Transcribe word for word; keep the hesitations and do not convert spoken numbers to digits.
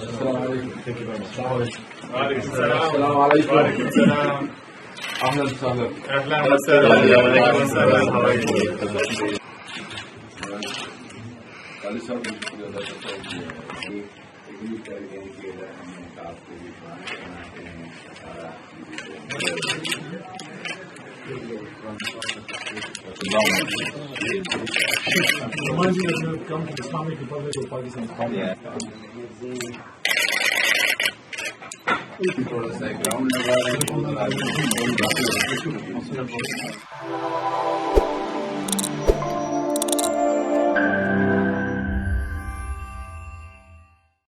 السلام عليكم. Thank you very much. السلام عليكم. وعليكم السلام. السلام عليكم. وعليكم السلام. أهلا وسهلا. أهلا وسهلا. وعليكم السلام. Remind me that you have come to the Islamic Republic of Pakistan.